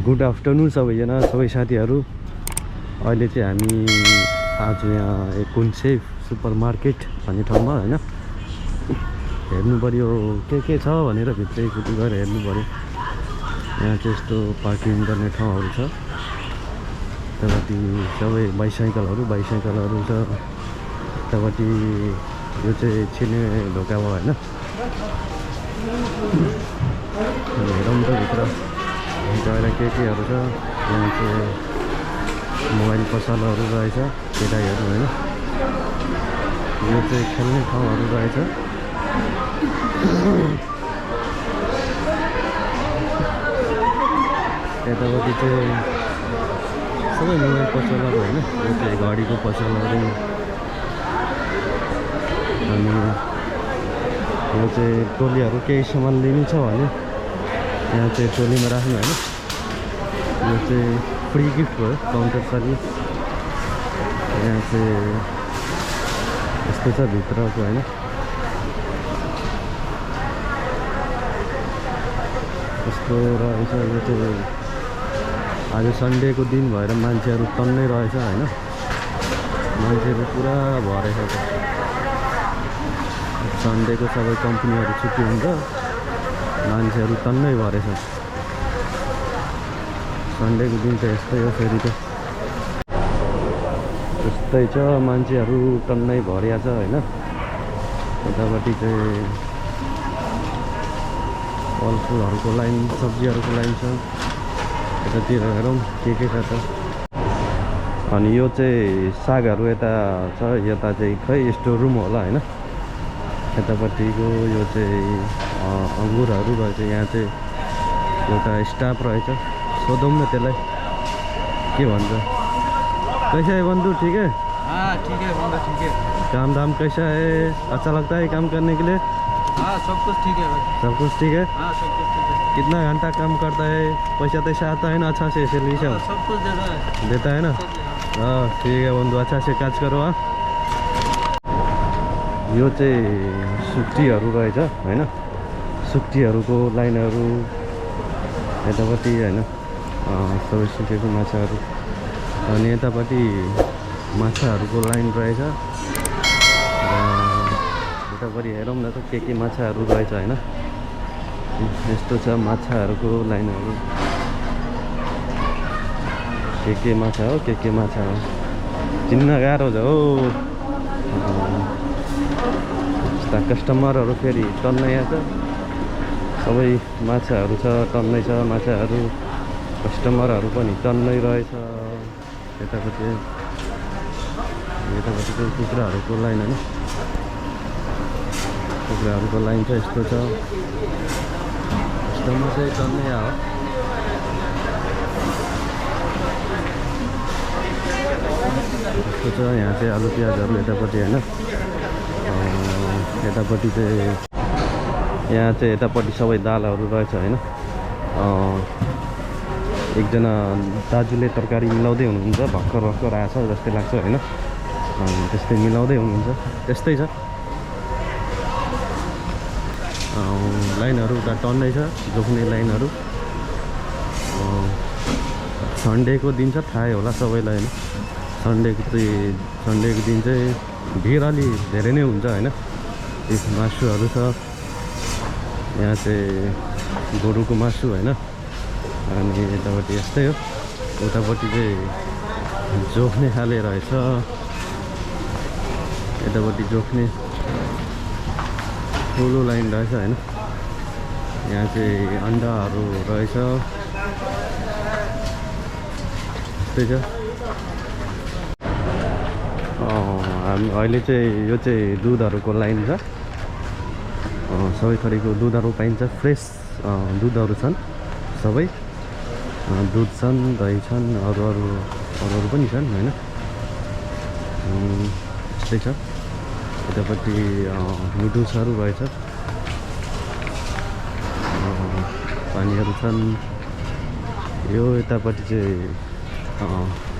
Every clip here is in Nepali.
गुड आफ्टरनुन सबैजना सबै साथीहरू। अहिले चाहिँ हामी आज यहाँ कुन्से सुपर मार्केट भन्ने ठाउँमा हैन हेर्नु पर्यो के छ भनेर भित्रै कुटी गएर हेर्नु पर्यो। यहाँ चाहिँ यस्तो पार्किङ गर्ने ठाउँहरू छ। त्यतापट्टि सबै बाइसाइकलहरू छ। त्यतापट्टि यो चाहिँ छिर्ने ढोका भयो हैन। हेरौँ त भित्र गएर केहरू छ। यहाँ चाहिँ मोबाइल पसलहरू रहेछ केटाहरू हैन। यो चाहिँ खेल्ने ठाउँहरू रहेछ। यतापट्टि चाहिँ सबै मोबाइल पसलहरू हैन। यो चाहिँ घडीको पसलहरू अनि यो चाहिँ टोलीहरू केही सामान लिनु छ भने यहाँ चाहिँ टोलीमा राख्नु हैन। यो चाहिँ फ्री गिफ्ट भयो काउन्टर सर्भिस। यहाँ चाहिँ यस्तो छ भित्रको हैन। यस्तो रहेछ। यो चाहिँ आज सन्डेको दिन भएर मान्छेहरू तन्नै रहेछ हैन। मान्छेहरू पुरा भरेछ। सन्डेको सबै कम्पनीहरू छुट्टी हुन्छ। मान्छेहरू तन्नै भरेछ। सन्डेको दिन त यस्तै हो। फेरि त यस्तै छ मान्छेहरू टन्नै भरिया छ हैन। यतापट्टि चाहिँ फलफुलहरूको लाइन सब्जीहरूको लाइन छ। यतातिर हेरौँ के छ त। अनि यो चाहिँ सागहरू यता छ। यता चाहिँ खै स्टोर रुम होला हैन। यतापट्टिको यो चाहिँ अङ्गुरहरू रहेछ। यहाँ चाहिँ एउटा स्टाफ रहेछ। सोधौँ न त्यसलाई के भन्छ। कैसा है बंधु? ठीक है? हाँ ठीक है बंधु ठीक है। काम धाम कैसा है? अच्छा लगता है काम करने के लिए? हाँ सब कुछ ठीक है भाई। सब कुछ ठीक है? हाँ सब कुछ ठीक है। कितना घंटा काम करता है? पैसा तैसा आता है ना अच्छा से सैलरी सब? सब कुछ देता है ना? हाँ ठीक है बंधु अच्छा से काज करो। हाँ यो चाहिँ सुक्टीहरू रहेछ हैन। सुक्टीहरूको लाइनहरू यतापट्टि हैन। सबै सुकेको माछाहरू अनि यतापट्टि माछाहरूको लाइन रहेछ। यतापट्टि हेरौँ न त के माछाहरू रहेछ हैन। यस्तो छ माछाहरूको लाइनहरू। के माछा हो के माछा हो चिन्न गाह्रो छ हो। कस्टमरहरू फेरि टन्नै आछ। सबै माछाहरू छ टन्नै छ माछाहरू। कस्टमरहरू पनि टन्नै रहेछ। यतापट्टि चाहिँ कुखुराहरूको लाइन हैन। कुखुराहरूको लाइन चाहिँ यस्तो छ। कस्टमर चाहिँ टन्नै आयो। यस्तो छ यहाँ चाहिँ आलु प्याजहरू यतापट्टि हैन। यतापट्टि चाहिँ यहाँ चाहिँ यतापट्टि सबै दालहरू रहेछ हैन। एकजना दाजुले तरकारी मिलाउँदै हुनुहुन्छ। भर्खर आएछ जस्तै लाग्छ हैन। त्यस्तै मिलाउँदै हुनुहुन्छ। त्यस्तै छ लाइनहरू उता टन्नै छ जोख्ने लाइनहरू। सन्डेको दिन छ थाहै होला सबैलाई हैन। सन्डेको दिन चाहिँ भिड अलि धेरै नै हुन्छ हैन। मासुहरू छ। यहाँ चाहिँ गोरुको मासु हैन। अनि यतापट्टि यस्तै हो। उतापट्टि चाहिँ जोख्ने खाले रहेछ। यतापट्टि जोख्ने ठुलो लाइन रहेछ हैन। यहाँ चाहिँ अन्डाहरू रहेछ। त्यस्तै छ। अहिले चाहिँ यो चाहिँ दुधहरूको लाइन छ। सबै थरीको दुधहरू पाइन्छ। फ्रेस दुधहरू छन् सबै। दुध छन् दही छन् अरू पनि छन् हैन। यस्तै छ। यतापट्टि नुडल्सहरू रहेछ। पानीहरू छन्। यो यतापट्टि चाहिँ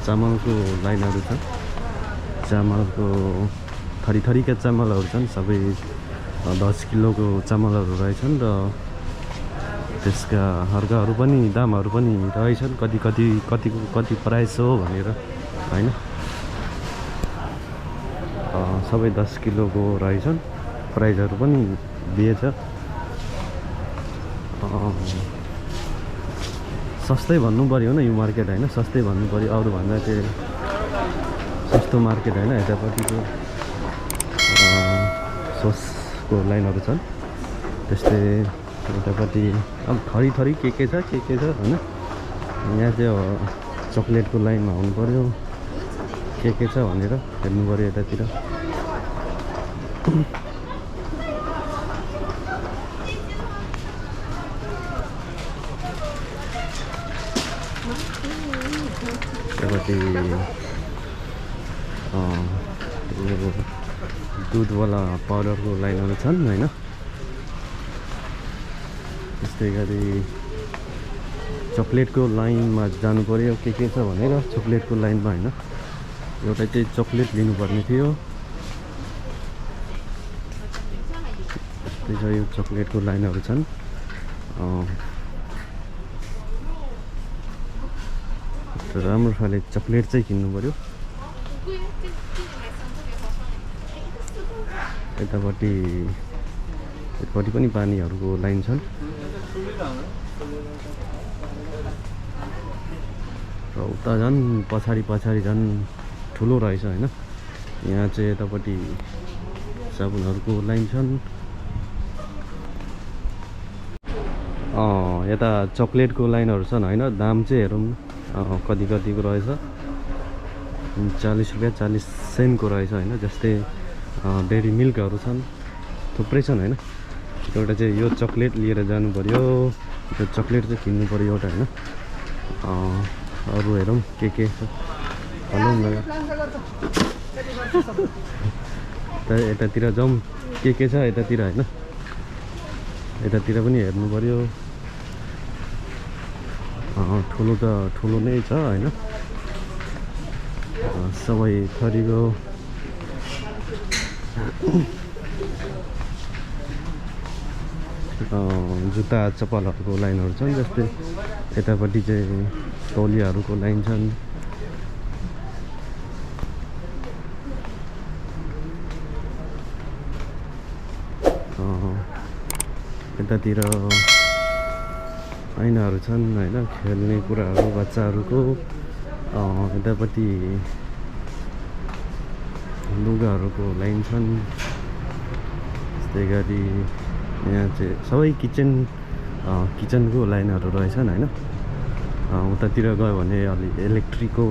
चामलको लाइनहरू छ। चामलको थरीका चामलहरू छन्। सबै 10 किलोको चामलहरू रहेछन् र त्यसका हर्काहरू पनि दामहरू पनि रहेछन् कति प्राइस हो भनेर हैन सबै 10 किलोको रहेछन् प्राइसहरू पनि दिएछ सस्तै भन्नु पर्यो न यो मार्केट हैन सस्तै भन्नु पर्यो अरु भन्दा चाहिँ सस्तो मार्केट हैन यतापट्टिको ससको लाइनहरू छन् त्यस्तै यतापट्टि अब थरी के छ हैन यहाँ चाहिँ चक्लेटको लाइनमा आउनु पर्यो के छ भनेर हेर्नु पर्यो यतातिर यतापट्टि दुधवाला पाउडरको लाइनहरू छन् हैन त्यस्तै गरी चक्लेटको लाइनमा जानु पर्यो के छ भनेर चक्लेटको लाइनमा हैन एउटा चाहिँ चक्लेट लिनुपर्ने थियो त्यही छ यो चक्लेटको लाइनहरू छन् राम्रो खाले चक्लेट चाहिँ किन्नु पर्यो यतापट्टि पनि पानीहरूको लाइन छन् र उता झन् पछाडि झन् ठुलो रहेछ हैन यहाँ चाहिँ यतापट्टि साबुनहरूको लाइन छन् यता चक्लेटको लाइनहरू छन् हैन दाम चाहिँ हेरौँ कतिको रहेछ 40 रुपैयाँ 40 सेन्टको रहेछ हैन जस्तै डेरी मिल्कहरू छन् थुप्रै छन् हैन एउटा चाहिँ यो चक्लेट लिएर जानु पर्यो यो चक्लेट चाहिँ किन्नु पर्यो एउटा हैन अरु हेरौँ के छ भनौँ न यतातिर जाउँ के छ यतातिर हैन यतातिर पनि हेर्नु पर्यो ठुलो नै छ हैन सबै थरीको जुत्ता चप्पलहरूको लाइनहरू छन् जस्तै यतापट्टि चाहिँ तौलियाहरूको लाइन छन् यतातिर ऐनाहरू छन् हैन खेल्ने कुराहरू बच्चाहरूको यतापट्टि लुगाहरूको लाइन छन् त्यस्तै गरी यहाँ चाहिँ सबै किचनको लाइनहरू रहेछन् हैन उतातिर गयो भने अलि इलेक्ट्रिकको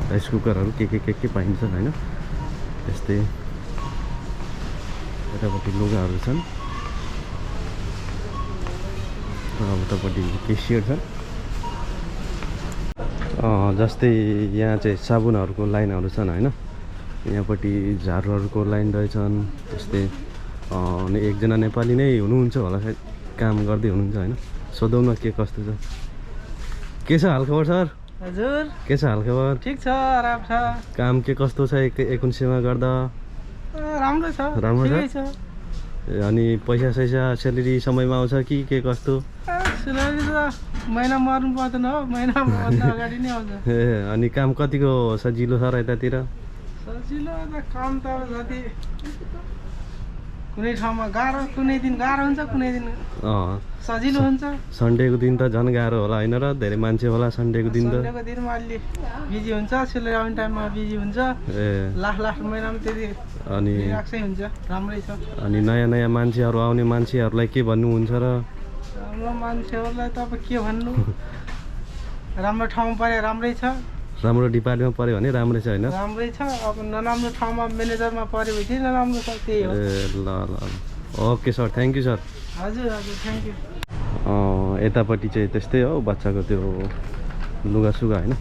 राइस कुकरहरू के पाइन्छ हैन त्यस्तै यतापट्टि लुगाहरू छन् उतापट्टि केसियर छ जस्तै यहाँ चाहिँ साबुनहरूको लाइनहरू छन् हैन यहाँपट्टि झाडुहरूको लाइन रहेछन् त्यस्तै अनि एकजना नेपाली नै हुनुहुन्छ होला सायद काम गर्दै हुनुहुन्छ हैन सोधौँ न के कस्तो छ के छ हालखबर सर हजुर के छ हालखबर ठीक छ आराम छ काम के कस्तो छ एकुन्सीमा गर्दा राम्रो छ अनि पैसा स्यालेरी समयमा आउँछ कि के कस्तो स्यालेरी त महिना मर्नु पर्दैन हो महिना भन्दा अगाडि नै आउँछ ए अनि काम कतिको सजिलो छ र यतातिर सजिलो त काम त जति कुनै ठाउँमा गाह्रो कुनै दिन गाह्रो हुन्छ कुनै दिन सजिलो हुन्छ सन्डेको दिन त झन् गाह्रो होला हैन र धेरै मान्छे होला सन्डेको दिन त सन्डेको दिनमा अलि बिजी हुन्छ स्यालेरी आउने टाइममा बिजी हुन्छ ए लास्ट महिनामा त्यति अनि रिल्याक्सै हुन्छ राम्रै छ अनि नयाँ मान्छेहरू आउने मान्छेहरूलाई के भन्नुहुन्छ र राम्रो मान्छेहरूलाई त अब के भन्नु राम्रो ठाउँमा परे राम्रै छ राम्रो डिपार्टमेन्टमा पऱ्यो भने राम्रै छ हैन राम्रै छ अब नराम्रो ठाउँमा म्यानेजरमा पऱ्यो भने चाहिँ नराम्रो छ त्यही हो ए ल okay sir thank you sir हजुर थ्याङ्क यू यतापट्टि चाहिँ त्यस्तै हो बच्चाको त्यो लुगासुगा हैन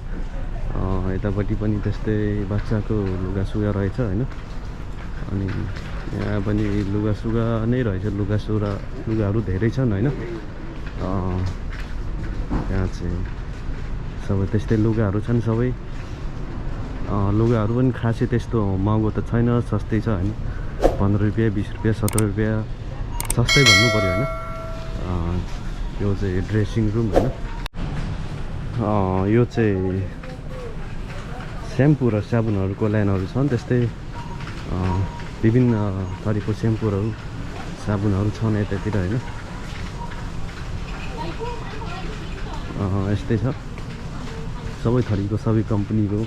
यतापट्टि पनि त्यस्तै बच्चाको लुगासुगा रहेछ हैन अनि यहाँ पनि लुगासुगा नै रहेछ लुगाहरू धेरै छन् हैन यहाँ चाहिँ सबै त्यस्तै लुगाहरू छन् सबै लुगाहरू पनि खासै त्यस्तो महँगो त छैन सस्तै छ हैन 15 रुपैयाँ 20 रुपैयाँ 17 रुपैयाँ सस्तै भन्नु पऱ्यो होइन यो चाहिँ ड्रेसिङ रुम होइन यो चाहिँ स्याम्पू र साबुनहरूको लाइनहरू छन् त्यस्तै विभिन्न थरीको स्याम्पूहरू साबुनहरू छन् यतातिर होइन यस्तै छ सबै थरीको सबै कम्पनीको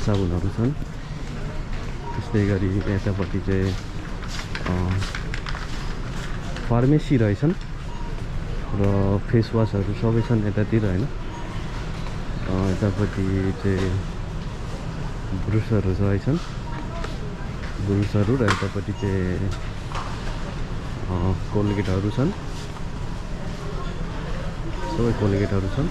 साबुनहरू छन् त्यस्तै गरी यतापट्टि चाहिँ फार्मेसी रहेछन् र फेस वासहरू सबै छन् यतातिर होइन यतापट्टि चाहिँ ब्रुसहरू रहेछन् ब्रुसहरू र यतापट्टि चाहिँ कोलगेटहरू छन् सबै कोलगेटहरू छन्